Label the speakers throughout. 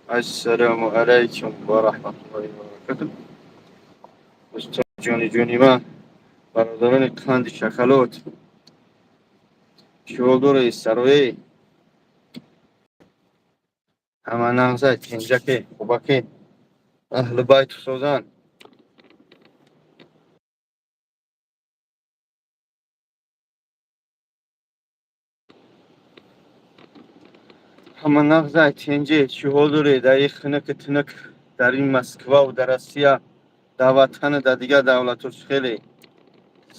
Speaker 1: Ассалому алайкум ва раҳматуллоҳи ва баракатуҳ. Дӯстони ҷони ҷони ман, бародарони қанди шоколад, чиҳолдори сароӣ, ҳама нағза, тинҷаке, хубаке, аҳли байту созан. Ҳама нағза, тинҷе, чиҳолдоре дар ин хунуки тунук, дар ин Москваву дар Россия, дар ватану дар дигар давлатҳо. Хеле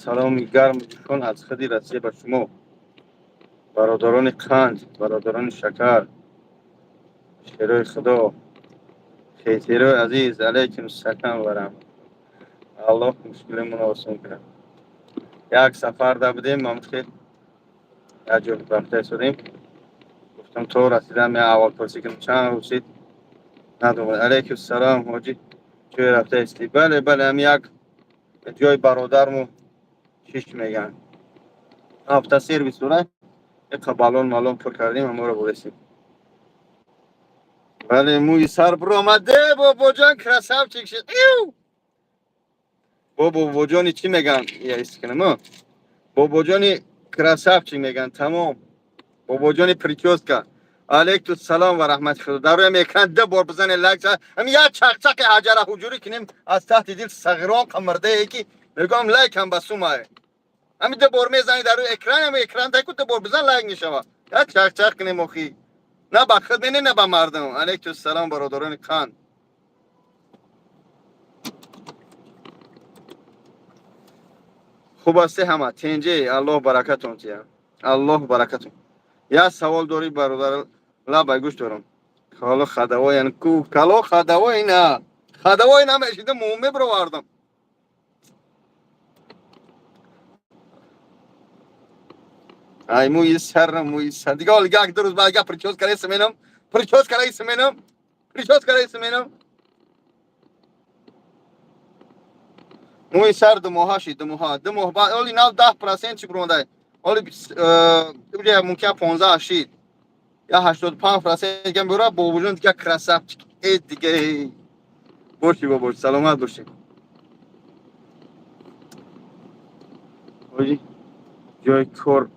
Speaker 1: саломи гарму ҷӯшон аз худи Россия ба шумо, бародарони қанд, бародарони шакар, шерои Худо, хетерои азиз. Алайкум салам ва раҳмат. Аллоҳ мушкилимонро осон кунад. Як сафар да будем, мамхел як ҷо рафта истодем. Гуфтам, то расидам я аввалпурсӣ кунам, чанд рӯз шид надумад. Алайкум салом, ҳоҷӣ, ҷое рафта истӣ? Бале, бале, ҳам як ҷои бародарму чиш мегӯянд, автосервис дора, иқа балон малон пур кардем, ҳаморо буресем. Бале, мӯи сар биромаде, бобоҷон, красавчик шид. Иу! Бо бобоҷони чӣ мегӯянд, я ис кунам, бобоҷони красавчик мегӯянд, тамом, бобоҷони прическа. Алейкум салом ва раҳмати Худо. Дар рӯям экран ду бор бизане лайк, ҳам як чақчақи ҳаҷара ҳуҷурӣ кунем аз таҳти дил, сағирон қамирдае ки мегӯям, лайк ҳам ба сумае. Ҳами ду бор мезанӣ дар рӯи экран, ҳами экран таку ду бор бизан, лайк мешава. Як чақчақ кунем охи. На ба худ мене, на ба мардум. Алейкум салом, бародарони қанд. Хуб ҳасте ҳама? Тенҷе, Аллоҳ баракатон тия. Аллоҳ баракатон. Як савол дорӣ, бародар, лабай гӯш дорам. Кало ходовой, ку кало ходовой на. Ходовой намешида, мӯ мебировардам. Ай, мӯи сар, мӯи сар. Дига ҳол як ду рӯз баъд га прическа ресм менам. Прическа ресм менам. Прическа ресм менам. Мӯи сар 2 моҳа шид, 2 моҳа. 2 моҳ баъд оли нав 10% чи буромадай. Оли уҷа мумкин 15 шид. Я 85% дига мебура, бобоҷон, дига красавчик. Э, дига боши, бобош, саломат бошӣ. Ҳоҷӣ, ҷои кор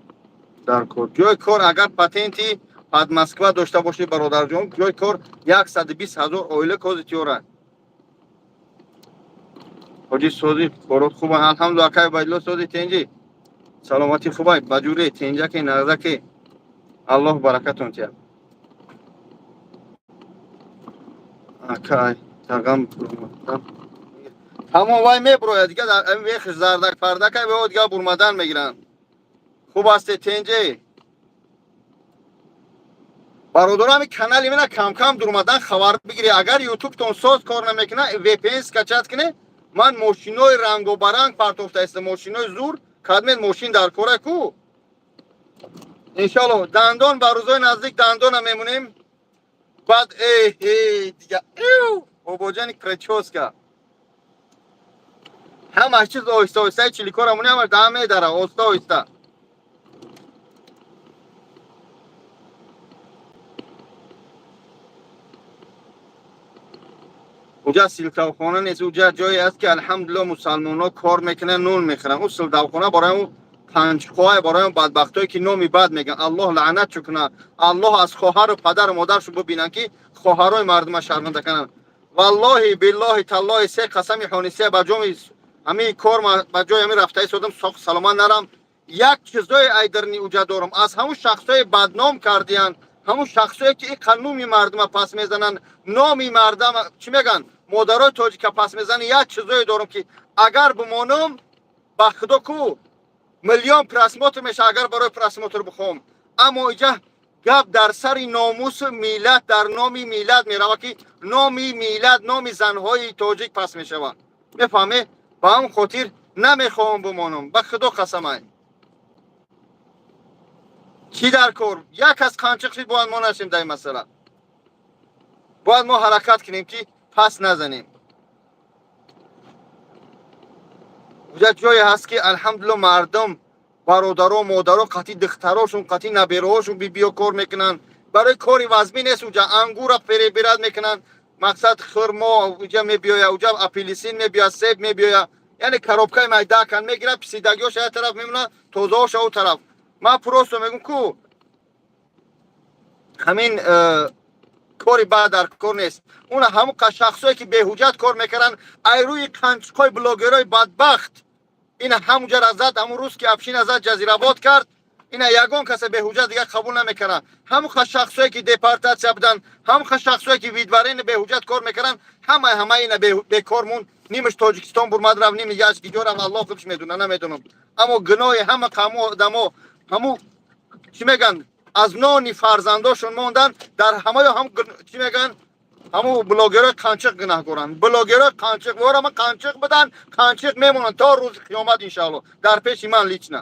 Speaker 1: дар кор. Ҷои кор, агар патенти под Москва дошта бошӣ, бародарҷон, ҷои кор 120 ҳазор оила кози тиёрад. Ҳоҷӣ, сози, корот хубанд? Алҳамдулилла, акай Байдило, сози, тенҷи, саломатӣ хубай, ба ҷуре, тенҷаке, нағзаке, Аллоҳ баракатон тиҳад. Акай, тағам тамом, вай меброяд дига, вехш зардак пардакай вео дига бурмадан мегиранд. Хуб ҳасте, тенҷе, бародарами? Канали мена камкам дурмадан хабар бигирӣ. Агар ютубтон соз кор намекунад, VPN скачать кунед. Ман мошинои рангобаранг партофта истам, мошинои зур. Кадмед мошин дар кора ку, иншалло, дандон ба рӯзои наздик дандона мемонем. Баъд э дига бобоҷани прическа, ҳамаш чиз оҳиста оҳиста, чиликора муни, ҳамаш даҳа медара оҳиста оҳиста. Уҷа силтавхона нест, уҷа ҷое аст, ки алҳамдулилла мусалмонҳо кор мекунанд, нун мехӯранд. Ӯ силтавхона барои ӯ панҷхоҳе, барои бадбахтое, ки номи бад мегӯянд. Аллоҳ лаънат чу кунад, Аллоҳ аз хоҳару падару модаршу бубинанд, ки хоҳарои мардума шарманда кунанд. Валлоҳи, биллоҳи, таллоҳи, се қасами ҳонисия ба ҷоми ҳамин кор, ба ҷои ҳамин рафта истодам, соқ саломат нарам. Як чизое айдарни уҷа дорам аз ҳамун шахсое бадном кардиянд, ҳамун шахсое, ки иқа номи мардума пас мезананд, номи мардама, чӣ мегӯянд, модарои тоҷика пас мезананд. Як чизое дорам, ки агар бимонам, ба Худо ку, миллион просмотр меша, агар барои просмотр бихоҳам. Аммо иҷа гап дар сари номусу миллат, дар номи миллат меравад, ки номи миллат, номи занҳои тоҷик пас мешавад, мефаҳме? Ба ҳамн хотир намехоҳам бимонам, ба Худо қасамай. Чӣ дар кор, як кас қанчиқ шид, бояд мо нашем. Дар ин масъала бояд мо ҳаракат кунем, ки пас назанем. Уҷа ҷое ҳаст, ки алҳамдулилла мардум Бародаро, модаро қати духтарошон, қати набераҳошон бибиё кор мекунанд. Барои кори вазмин нест уҷа, ангура перебирать мекунанд. Мақсад, хурмо уҷа мебиёя, уҷа апельсин мебиёя, себ мебиёя. Яъне коробкаи майдакан мегирад, писидагиҳоша як тараф мемонад, тозаҳоша у тараф. Ман просто мегӯм, ку ҳамин кори бад дар кор нест. Уна ҳамон шахсое ки беҳуҷҷат кор мекарданд, ай рӯи қанчиқҳои блогерҳои бадбахт, ина ҳамуҷара зад, ҳамун русский община зад, ҷазирабод кард. Ина ягон касе беҳуҷҷат дигар қабул намекарданд. Ҳамон шахсое ки депортатсия буданд, ҳамон шахсое ки выдворение, беҳуҷҷат кор мекарданд, ҳамаи ҳамаи ина бекор монд. Нимаш Тоҷикистон бурмад рафт, ними яш гиҷо рафт, Аллоҳ худш медона, намедонам. Аммо гуноҳи ҳама қаму одамо, ҳаму чӣ мегӯянд, аз нони фарзандошон монданд, дар ҳамаё ҳам чӣ мегӯянд, ҳамун блогерҳои қанчиқ гунаҳкоранд. Блогерҳои қанчиқ ворама қанчиқ буданд, қанчиқ мемонанд то рӯзи қиёмат, иншаалло. Дар пеши ман лично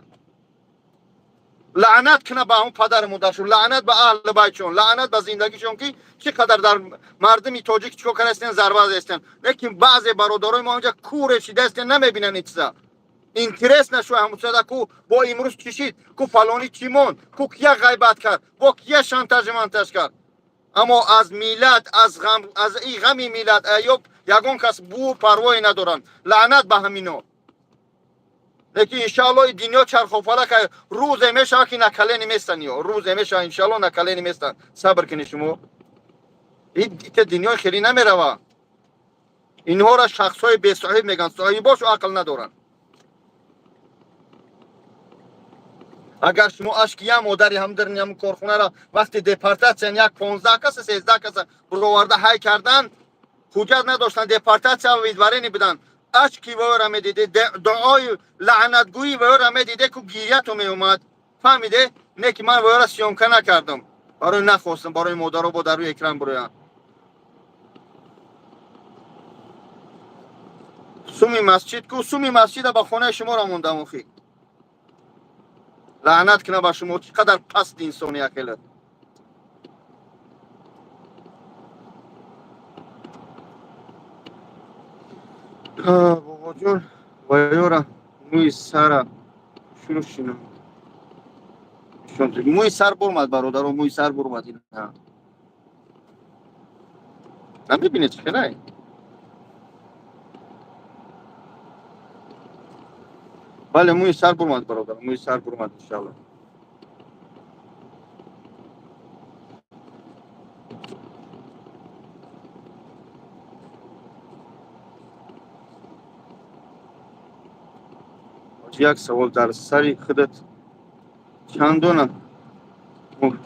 Speaker 1: лаънат куна ба ҳамун падару модаршон, лаънат ба аҳли байтшон, лаънат ба зиндагишон, ки чӣ қадар дар мардуми тоҷик чикор кардаистен, зарба застен. Лекин баъзе бародарои мо инҷа куре шидаистен, намебинанд ин чиза. Интерес нашуд ҳамусада, ку бо имрӯз чӣ шид, ку фалонӣ чӣ монд, ку кия ғайбат кард, бо кия шантажи мантаж кард. Аммо аз миллат, аз ғам, аз и ғами миллат ё ягон кас бу парвое надоранд. Лаънат ба ҳамино. Лекин иншаалло и дунё чархофалак, рӯзе мешавад, ки на колени местан, ё рӯзе мешавад, иншаалло, на колени местан. Сабр кунед шумо, ите дунёи хеле намерава. Инҳоро шахсҳои бесоҳиб мегӯянд, соҳибошу ақл надоранд. Агар шумо ашки як модари ҳамдарни ҳамн корхонаро вақти депортатсиян як 15 каса, 13 каса буроварда ҳай кардан, ҳуҷҷат надоштанд, депортатсия, выдворение буданд, ашки ваёра медиде, дуои лаънатгӯӣ ваёра медиде, ку гирьяту меомад, фаҳмиде? Не ки ман ваёра съёмка накардам, барои нахостам, барои модаро бо дар рӯи экран буроянд. Суми масҷид ку? Суми масҷида ба хонаи шуморо мондам охи. Лаънат кунам ба шумо, чӣ қадар паст инсони ахелат. Бобоҷон, ваёра мӯи сара шурӯ шинам. Мӯи сар бурмад, бародаро, мӯи сар бурмад. Ина намебинед, чӣ хелай? Бале, мӯи сар бурмад, бародар, мӯи сар бурмад, иншаалло. Як савол: дар сари худат чанд дона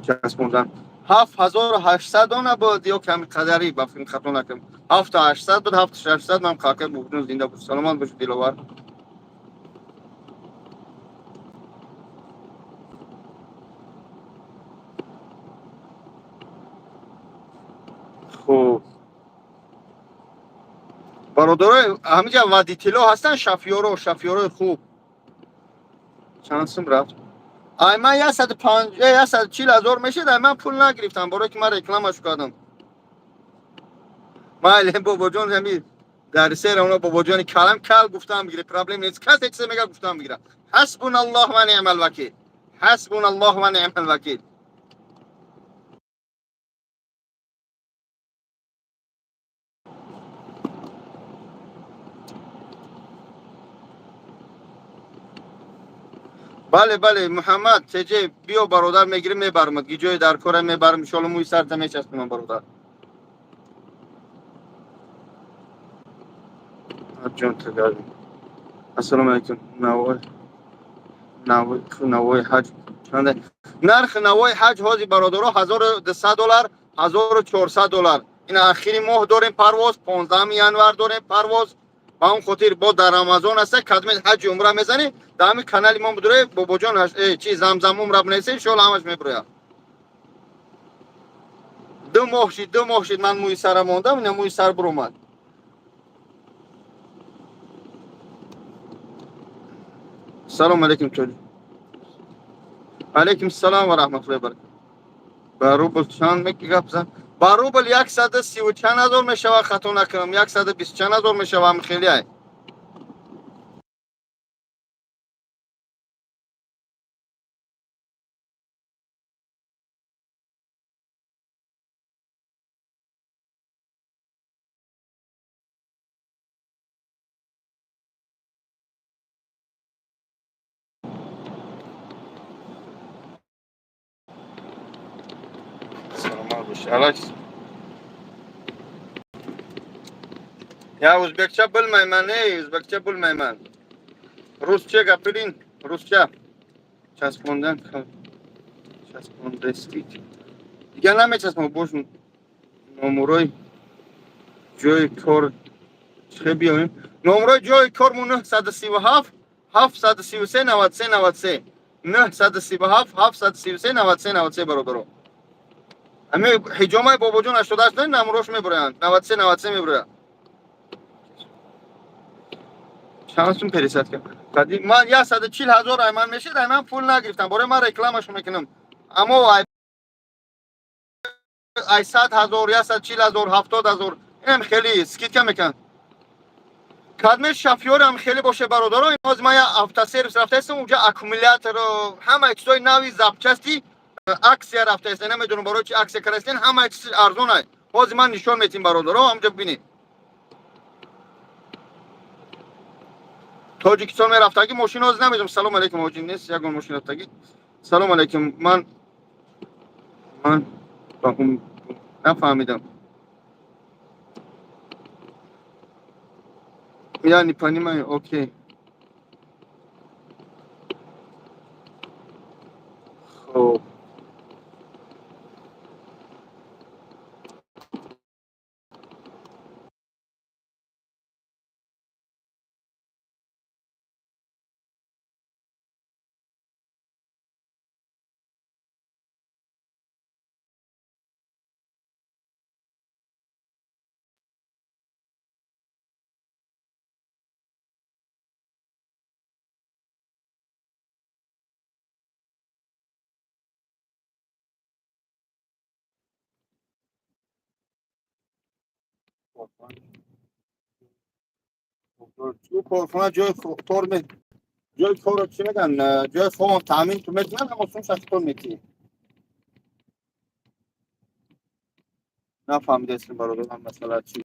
Speaker 1: часпондан? 7800 дона буд ё ками қадари, ба фикр хато накунам, 7800 буд, 7600. Ман қака бухтун. Зинда буд, саломат бошед, Диловар. Хуб, бародарои, ҳамиҷа водитело ҳастанд, шофёро, шофёрои хуб. Чанд сум рафт? Ай ман 150, 140 000 мешид. Ай ман пул нагирифтам, барое ки ман рекламашу кардам. Майли, бобоҷон, ҳами дар сера оно бобоҷони калам кал гуфтам бигире, проблем нест. Касе чизе мега, гуфтам бигира. Ҳасбуналлоҳ ва ниъмал вакил, ҳасбуналлоҳ ва ниъмал вакил. Бале, бале, Муҳаммад теҷе, биё, бародар, мегирем, мебармад гиҷои дар кора мебарам, иншоалло, мӯи сарта мечаспонам, бародар ҷон. Тагари, ассалому алайкум. Навои ҳаҷ чанд? Нархи навои ҳаҷ ҳозир, бародаро, 1200 доллар, 1400 доллар. Ин ахири моҳ дорем парвоз, 15 январ дорем парвоз. Ба он хотир бо дар Рамазон аста, кадме ҳаҷи умра мезанӣ, дар ҳамин канали мо будуре, бобоҷон, чи Замзам умра бинависе, иншоалло, ҳамаш мебурояд. 2 моҳ шид, 2 моҳ шид, ман мӯи сара мондам, ина мӯи сар буромад. Салому алейкум, тоҷ. Алейкум салом ва раҳматуллоҳи баракат. Ба рубл чанд меки гап зан? Ба рубл 130 чанд ҳазор мешавад, хато накунам, 120 чанд ҳазор мешавад, ҳам хеле ай. Набоши. Я o'zbekcha bilmayman, ey, o'zbekcha bilmayman. Ruscha gapiring, ruscha. Часпондан, часпондестик. Дигар намечаспам, бош номурои ҷои кор чӣ биёем? Номурои ҷои кор мо 937 733 93 93, 937 733 93 93, бародаро. Ами ҳиҷомаи бобоҷон 88 номурош мебуроянд. 93 93 мебуроянд. Чанд сум пересадка? Ман 140 000 ай ман мешид, ай ман пул нагирифтам. Бораи ман рекламашо мекунам. Аммо ай 100 000, 140 000, 70 000 инам хеле скидка мекунанд. Кадме шофёрам хеле боше, бародаро. Имрӯз ман як автосервис рафтаистам, унҷа аккумулятор, ҳамаи чизои нави, запчасти акция рафтаист. Намедонам, барои чи акция кардаистен, ҳамаи чиз арзон ай. Ҳозир ман нишон метим, бародаро, ҳамҷа бибинед. Тоҷикистон мерафтагӣ мошин ҳозир намедонам. Салом алейкум, ҳоҷи, нест ягон мошин рафтагӣ. Салом алейкум, ман нафаҳмидам. Я не понимаю, окей. Хоб. Корхона ҷои кор, ҷои корро чӣ мегӯян, ҷои хобам таъмин ту мекунанд, аммо сум шахтон метиҳӣ. Нафаҳмидаистем, бародарам, масъала чӣ.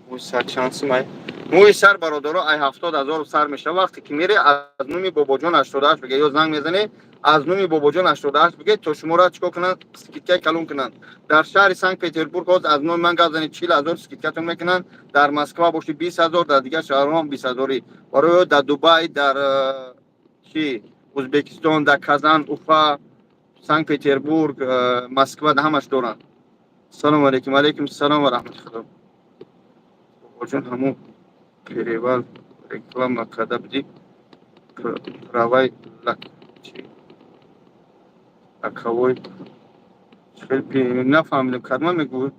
Speaker 1: Мӯи сар чанд сумай? Мӯи сар, бародаро, ай 70 000 сар мешава. Вақте ки мере, аз номи бобоҷон 88 биге ё занг мезанӣ, аз номи бобоҷон 88 биге, то шуморо чикор кунанд? Скидкаи калон кунанд. Дар шаҳри Санкт Петербург ҳоз аз номи ман гап занед, 40 000 скидкатон мекунанд. Дар Москва боши, 20 000, дар дигар шаҳрҳо 20 000-и. Барои дар Дубай, дар чи, Ӯзбекистон, дар Казан, Уфа, Санкт Петербург, Москва ҳамаш доранд. Салому алейкум. Алейкум салом ва раҳмати худо. Бобоҷон, ҳамун перевал реклама карда будӣ, правай чи лаковой, хеле нафаҳмидам, кадма мегӯй.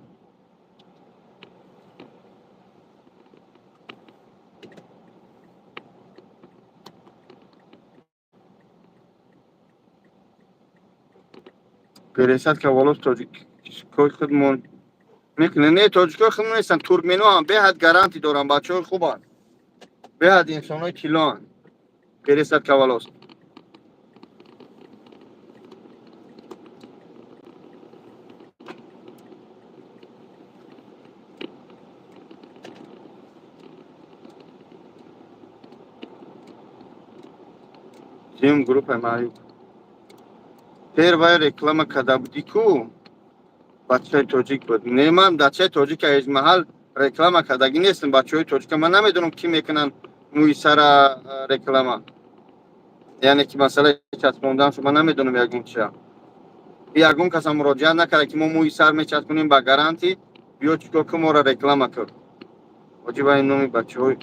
Speaker 1: Пересадка волос тоҷикои худмон мекунад? Не, тоҷикои худмон нестанд, туркмено ҳам беҳад гарантӣ доранд, бачаҳои хубанд, беҳад инсонҳои тиллоанд. Пересадка волос. Зем группа маъюб. Первая реклама карда будӣ ку, бачаи тоҷик буд. Не, ман бачаи тоҷика ҳеҷ маҳал реклама кардагӣ нестам. Бачаҳои тоҷика ман намедонам, кӣ мекунанд мӯи сара реклама. Яъне ки масъалаи часпондан шо ман намедонам ягон чия. Ягон каса муроҷиат накарда, ки мо мӯи сар мечаспонем ба гарантӣ, биё чикор кун, моро реклама кун. Ҳоҷи, ин номи бачаҳои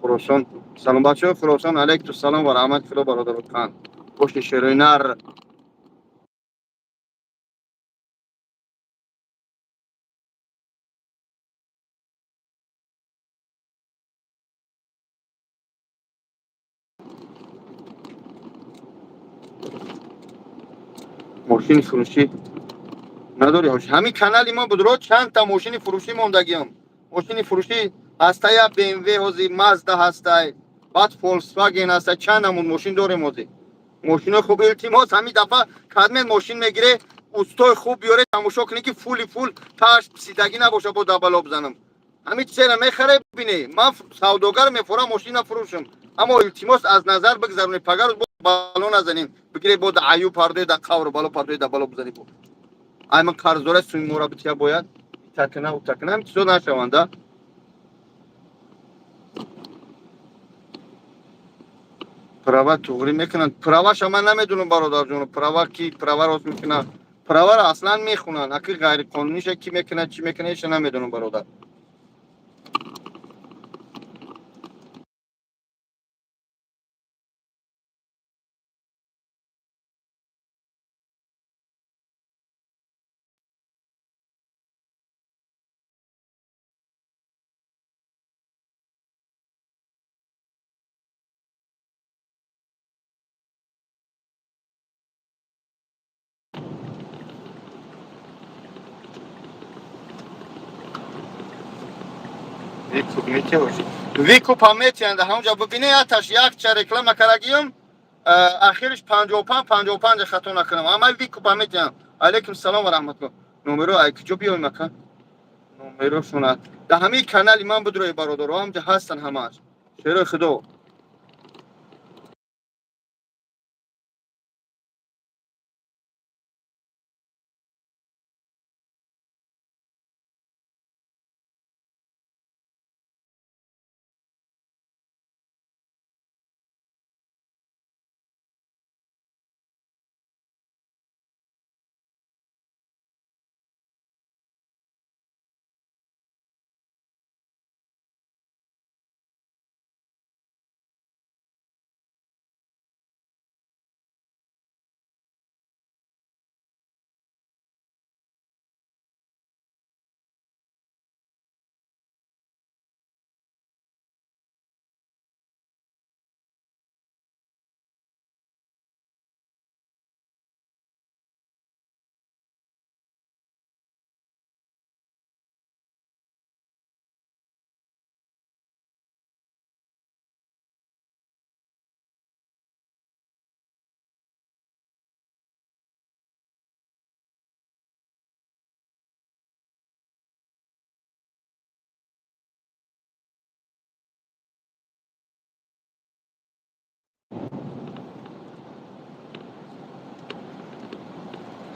Speaker 1: Хуросон. Салом, бачаҳои Хуросон, алейкум салом ва раҳмати худо, бародаро кан. Боши шерои нар. Мошини фурӯшӣ надорӣ, ҳоҷи? Ҳамин канали мо будро, чандта мошини фурӯшӣ мондагиам. Мошини фурӯшӣ ҳастая, БМВ ҳози, Мазда ҳастай, баъд Фольксваген ҳастай, чанд намуд мошин дорем ҳози. Мошинои хуб. Илтимос, ҳамин дафъа кадмен мошин мегире, устои хуб биёре, тамошо кунӣ, ки фули фул тааш писидагӣ набоша, бо дабало бизанам. Ҳамин чизеро мехаре, бинӣ, ман савдогар мефурам, мошина фурӯшам, аммо илтимос, аз назар бигзаронед, пагар рӯз бало назанем, бигире бо да аю пардои да қавру бало пардои да бало бизанӣ, бо ай ман қарздора, суми мора бития, бояд такна такна, ҳамин чизо нашаванда. Права туғрӣ мекунанд? Праваша ман намедонам, бародарҷон. Права ки права рост мекунад, праваро аслан мехунанд. Аки ғайриқонуниша ки мекунад, чӣ мекунад, иша намедонам, бародар. Выкуп метиҳанд, ҳамҷа бибине, яташ якча реклама карагиём, ахириш 55 55, хато накунам, ама выкуп метиҳанд. Алейкум салом ва раҳматулло. Номеро ай куҷо биёем, ака? Номерошона да ҳамаи канали ман бидрои, бародаро, ҳамҷа ҳастанд ҳамааш, шерои худо.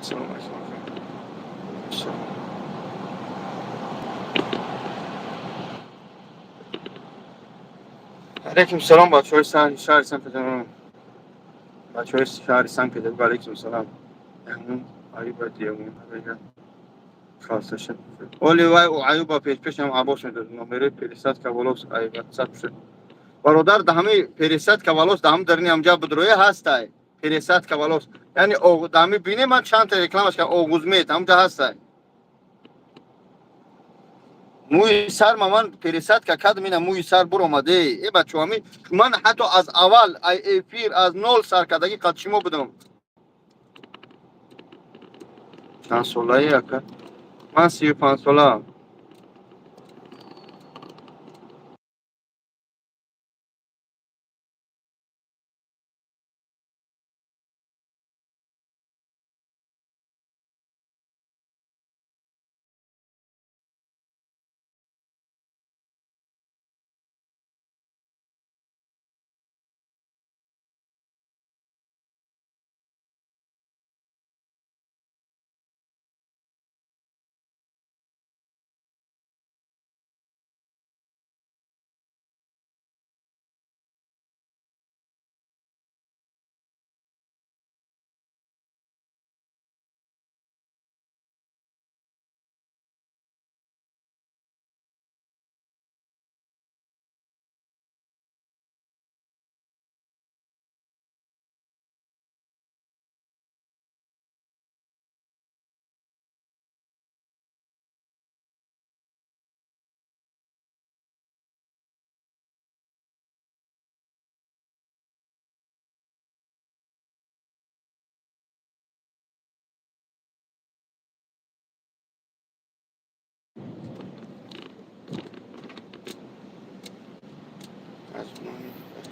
Speaker 1: Салом алейкум. Алейкум салом, бачаҳои шаҳри Санкт Петербург, бачаҳои шаҳри Санкт Петербург, алейкум салом. Аюба оли вай аюба пешпешам Аббос медод номерои пересадка волос ай ватсап шуд, бародар. Да ҳами пересадка волос, да ҳам дарни ҳамҷа бидроя ҳастай пересадка волос, яъне да ҳами бине, ман чандта рекламаш кардам, Оғузмед ҳамҷа ҳастай. Мӯи сар ма ман пересадка кардам, ина мӯи сар буромаде. Э, бачо, ҳами ман ҳатто аз аввал ай эфир аз нол сар кардагӣ қад шумо будам. Чанд солаи, ака? Ман 35 солаам.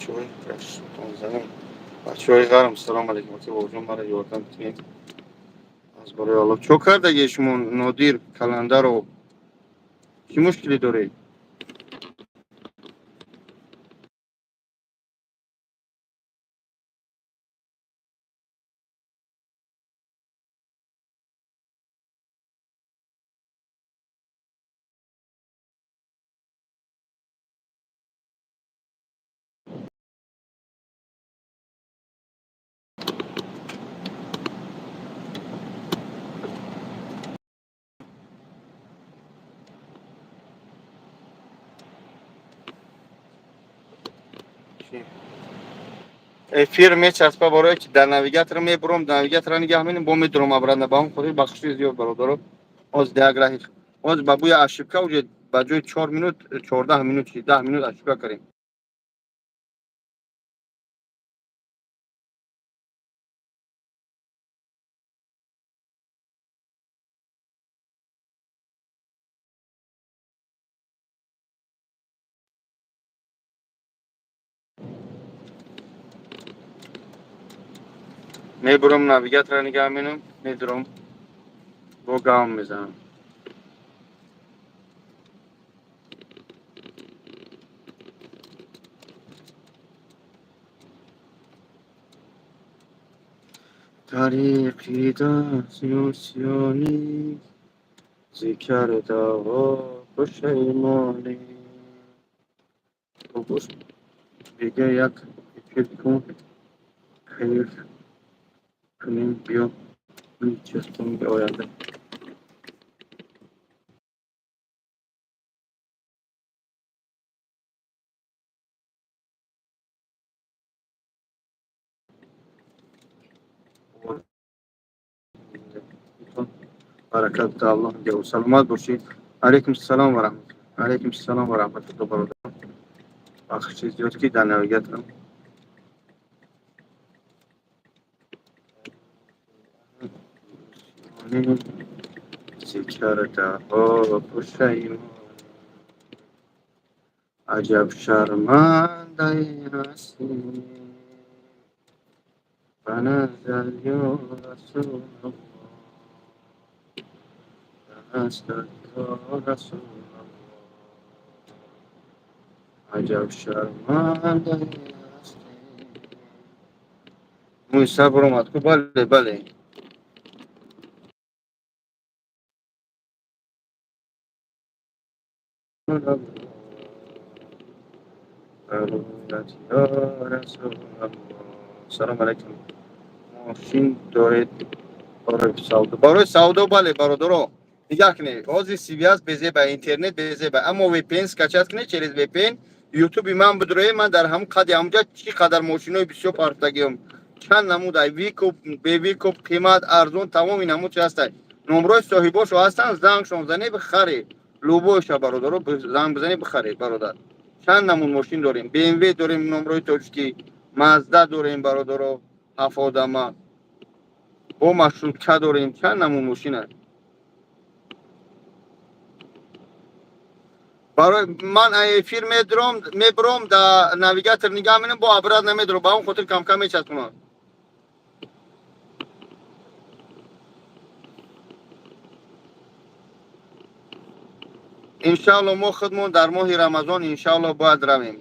Speaker 1: Бачаҳои бачаҳои ғарм, салом алейкум. Бобоҷон, мара ёрдам кунед аз барои Аллоҳ. Чо кардаги шумо, Нодир Каландаров? Чӣ мушкилӣ доред? Ки эфир мечаспа, барое ки дар навигатор мебурам, навигатора нигаҳ менем, бо медурам обратно. Ба он хотир бахшиши зиёд, бародаро. Ҳозир як раҳи ҳозир ба бӯи ошибка уже ба ҷои 4 минут 14 минут шид, 10 минут ошибка кардем. Мебурам, навигатора нигаҳ менам, медурам, бо гавм мезанам. Тариқи дастюсёнӣ зикардаҳо пушаймонӣ. Дига як эфир кун, кайф кунем. Биё часпонги оянда. Баракат Аллоҳ диҳу, саломат бошед. Алайкум салом ва раҳмат, алайкум салом ва раҳматулло, бародар. Бахши зиёд, ки дар навигаторам. Зикардаҳо пушаймон, аҷаб шармандаи ҳастӣ. Фаназал ё Расулаллоҳ, ё Расулаллоҳ, аҷаб шармандаи ҳастӣ. Мӯи сар баромад ку? Бале, бале. Ё Расулаллоҳ. Салом алайкум. Мошин доред барои савдо? Барои савдо, бале, бародаро. Нигаҳ кунед, ҳозир связь безеба, интернет безеба, аммо VPN скачать кунед, через VPN ютуби ман бидуроед. Ман дар ҳамн қади ҳамҷа чӣ қадар мошинои бисёр партагиём, чанд намудай, выкуп, бевыкуп, қимат, арзон, тамоми намуд чи ҳастай. Номрои соҳибошо ҳастанд, зангшон занед, бихаред любой ша, бародаро, занг бизанед, бихаред, бародар. Чанд намуд мошин дорем: БМВ дорем, номрои тоҷикӣ, Мазда дорем, бародаро, ҳафт одама, бо маршрутка дорем, чанд намуд мошин аст. Барои ман эфир медурам, мебурам, да навигатор нигаҳ менам, бо обратно намедурам, ба он хотир камкам мечаспонам. Иншаалло, мо худмон дар моҳи Рамазон, иншаалло, бояд равем.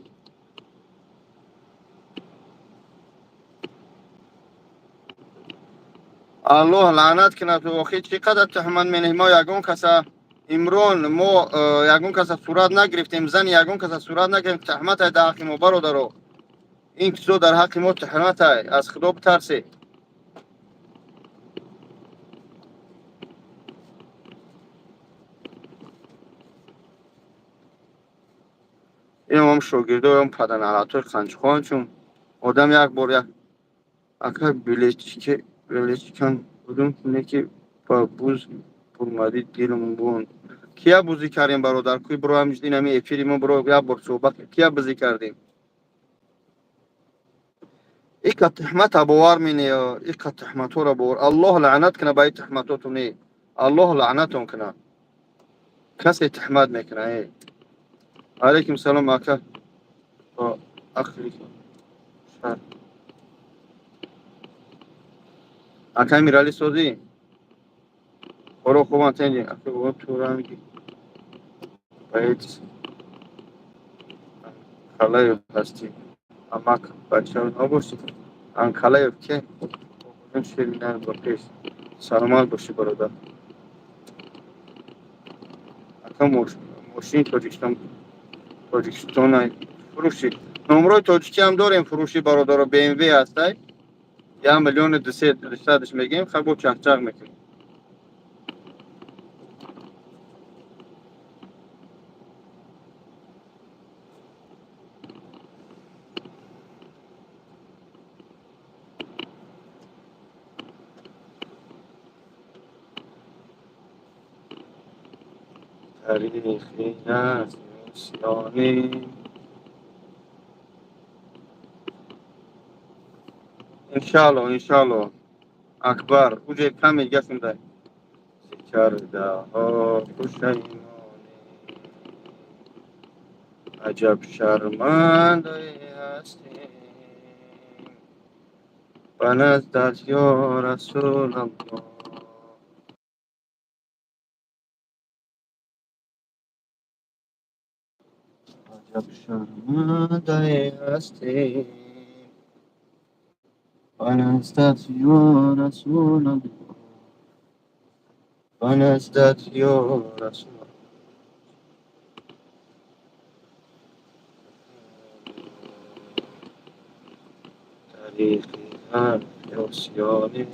Speaker 1: Аллоҳ лаънат кунад. Охи, чӣ қадар туҳмат менеҳ. Мо ягон каса, Имрон, мо ягон каса сурат нагирифтем, зани ягон каса сурат нагирифтем. Туҳматай дар ҳаққи мо, бародаро. Ин чизо дар ҳаққи мо туҳматай, аз Худо битарсед. Инам шогирдоям, паданалатои қанчхон, чун одам як бор як ака билетчикам будум, не ки ба буз бурмадӣ, дилм бун. Кия бузӣ кардем, бародар? Куй биро, инами эфири мо биро, як бор суҳбат, кия бузӣ кардем? Ика туҳмата бовар менеё, ика туҳматҳоро бовар. Аллоҳ лаънат куна ба ин туҳматоту. Не, Аллоҳ лаънатон куна, касе туҳмат мекуна. Э, алайкум салом, ака. Ақли шар, ака Мирали, созӣ? Хоро хубан, тенҷи, ака. Бо ту ранги баед Анкалаев ҳастӣ, амак бача набошӣ. Анкалаев ке? Ширина ба пеш, саломат бошӣ, бародар. Ака, мошини Тоҷикистон, Тоҷикистона фурӯшӣ, номрои тоҷикӣ ҳам дорем, фурӯшӣ, бародаро. БМВ ҳастай, 1 миллиону 200-ш мегӯем, хай, бо чахчах мекунем. Тариқи назм иншаалло, иншаалло, Акбар, уже каме дига шунда. Кардаҳо пушаймонӣ, аҷаб шармандае ҳастем ба наздат, ё Расулаллоҳ. Аҷаб шармандае ҳастем ба наздат, ё Расулаллоҳ, ба наздат, ё Расул. Тариқи ғарқи осёнем,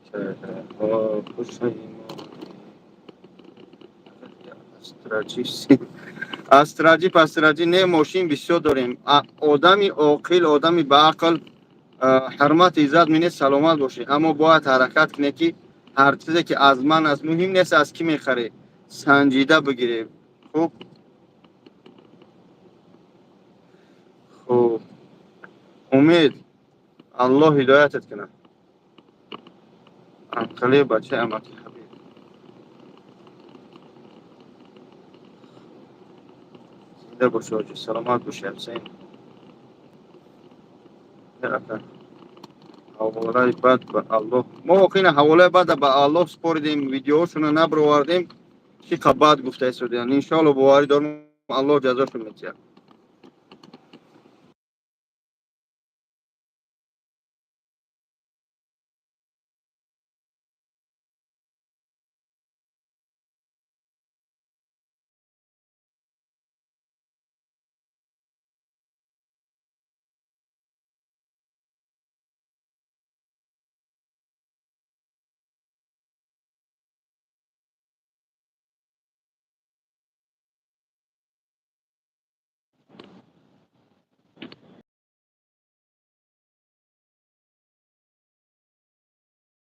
Speaker 1: кардаҳо пушаймонӣ. Астраҷи пастраҷи не, мошин бисёр дорем. Одами оқил, одами баақл ҳурмат, иззат мине. Саломат бошед, аммо бояд ҳаракат кунед, ки ҳар чизе ки аз ман аст, муҳим нест аз кӣ мехарӣ, санҷида бигиред. Хуб, хуб, Умед, Аллоҳ ҳидоятат кунад. Анқале бачаи амаки Ҳабиб, зинда бошӣ, ҳоҷӣ, саломат бошӣ. Ҳусейн, ҳаволаи бад ба Аллоҳ. Мо охина ҳаволаи бада ба Аллоҳ споридем, видеошуно набаровардем, чӣ қа бад гуфта истодиан. Иншоалло, боварӣ дорам, Аллоҳ ҷазошон метиҳад.